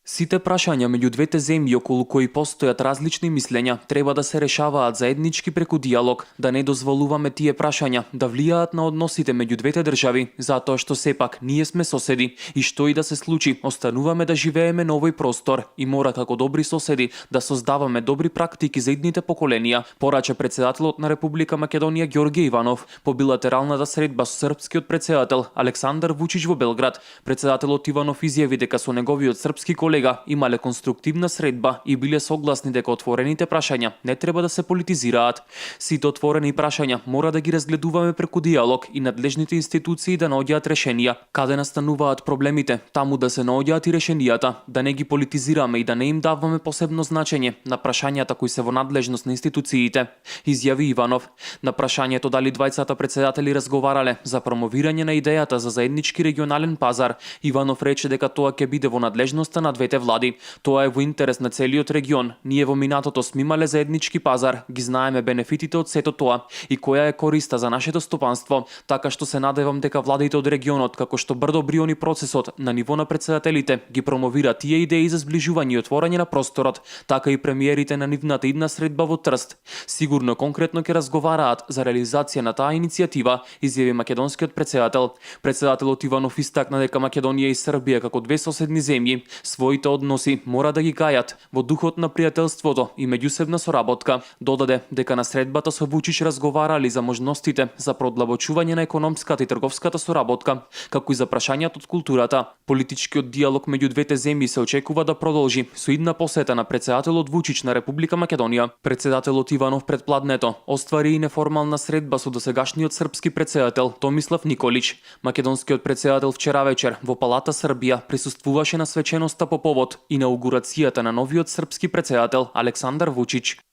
Сите прашања меѓу двете земји околу кои постојат различни мислења треба да се решаваат заеднички преку диалог, да не дозволуваме тие прашања да влијаат на односите меѓу двете држави, затоа што сепак ние сме соседи и што и да се случи, остануваме да живееме на овој простор и мора како добри соседи да создаваме добри практики за идните поколенија, порача претседателот на Република Македонија Ѓорѓе Иванов по билатералната средба со српскиот претседател Александар Вучич во Белград. Претседателот Иванов изјави дека со неговиот српски колега имале конструктивна средба и биле согласни дека отворените прашања не треба да се политизираат. Сите отворени прашања мора да ги разгледуваме преку диалог и надлежните институции да наоѓаат решенија. Каде настануваат проблемите, таму да се наоѓаат и решенијата, да не ги политизираме и да не им даваме посебно значење на прашањата кои се во надлежност на институциите, изјави Иванов. На прашањето дали двајцата претседатели разговарале за промовирање на идејата за заеднички регионален пазар, Иванов рече дека тоа ќе биде во надлежноста на двете влади. Тоа е во интерес на целиот регион. Ние во минатото сме имале заеднички пазар, ги знаеме бенефитите од сето тоа и која е користа за нашето стопанство, така што се надевам дека владите од регионот, како што Брдо Бриони процесот на ниво на претседателите, ги промовира тие идеи за зближување и отворање на просторот, така и премиерите на нивната идна средба во Трст. Сигурно конкретно ќе разговараат за реализација на таа иницијатива, изјави македонскиот претседател. Претседателот Иванов истакна дека Македонија и Србија како две соседни земји своите односи мора да ги гајат во духот на пријателството и меѓусебна соработка. Додаде дека на средбата со Вучич разговарали за можностите за продлабочување на економската и трговската соработка, како и за прашањата од културата. Политичкиот диалог меѓу двете земји се очекува да продолжи со идна посета на претседателот Вучич на Република Македонија. Претседателот Иванов предпладнето оствари и неформална средба со досегашниот српски претседател Томислав Николич. Македонскиот претседател вчера вечер во Палата Србија присуствуваше на свеченоста по повод инаугурацијата на новиот српски претседател Александар Вучич.